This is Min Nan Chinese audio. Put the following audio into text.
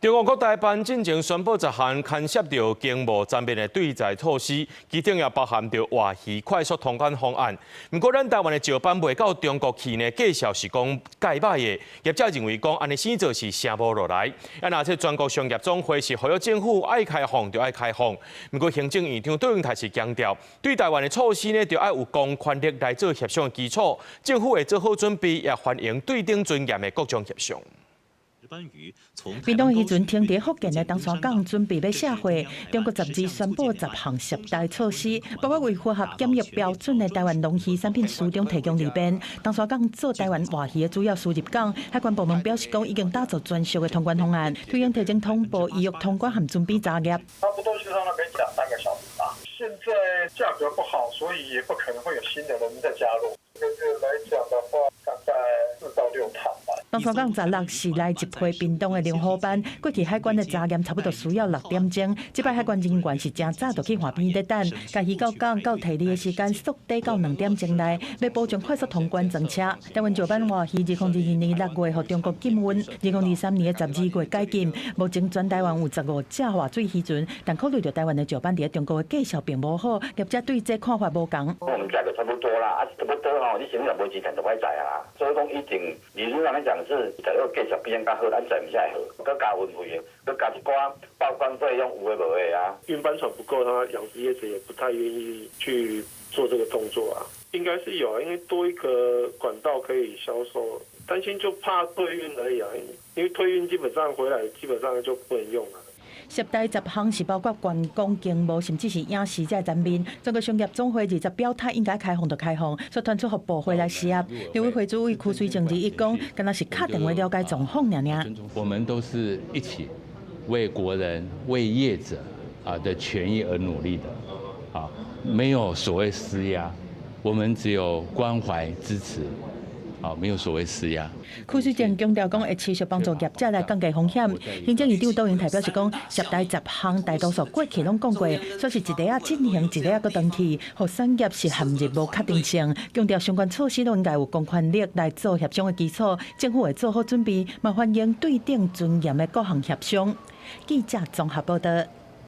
中國國台辦進前宣布十項牽涉著經貿層面的對台措施，其中也包含著活魚快速通關方案。毋過，咱台灣的石斑賣到中國去呢，價數是講蓋歹的。業者認為講，按呢生做是聲無落來。啊，若這全國商業總會是呼籲政府愛開放就愛開放。毋過，行政院長卓榮泰是強調，對台灣的措施呢，著愛有公權力來做協商的基礎，政府會做好準備，也歡迎對等尊嚴的各種協商。屏東漁船停佇福建的東沙港，準備欲卸貨。中國十二宣布十項涉台措施，包括為符合檢疫標準的台灣龍魚產品市場提供利便。東沙港做台灣活魚的主要輸入港，海關部門表示講已經打造專屬的通關方案，推行提前通報預約通關和準備查驗。差不多就在那邊兩三個小時吧。現在價格不好，所以也不可能會有新的人再加入。這個月來講的話，大概4到6趟吧。東沙港16是來一批屏東的龍虎斑，過去海關的查驗差不多需要6點鐘，這擺海關人員是誠早就去岸邊咧等，共魚到港到提離的時間縮短到2點鐘內，欲保障快速通關裝車。台灣石斑活魚2022年6月予中國禁運，2023年的12月解禁。目前全台灣有15隻活水漁船，但考慮著台灣的石斑佇中國的價數並無好，業者對這看法無仝。我們價格差不多啦，啊差不多吼，你先若無錢就歹載啊。所以講一定理論上來講是，這個價數比咱較好，咱載毋是會好，閣加運費，閣加一寡報關費用有的無的啊。運班船不夠，他養殖業者也不太願意去做這個動作啊。應該是有啊，因為多一個管道可以銷售，擔心就怕退運而已啊。因為退運基本上回來基本上就不能用了。涉台十項是包括觀光、經貿，甚至是影視這層面。全國商業總會二十表態應該開放就開放，所以傳出予部會來施壓。立委會主委邱垂正二一講，敢若是敲電話了解狀況爾爾。我們都是一起為國人、為業者啊的權益而努力的，啊，沒有所謂施壓，我們只有關懷支持。啊，沒有所謂施壓。邱垂正強調講，會持續幫助業者來降低風險。行政院長卓榮泰表示講，涉台十項大多數過去攏講過，所以是一塊仔進行，一塊仔閣轉去，予產業是陷入無確定性。強調相關措施攏應該有公權力來做協商的基礎，政府會做好準備，嘛歡迎對等尊嚴的各項協商。記者綜合報道。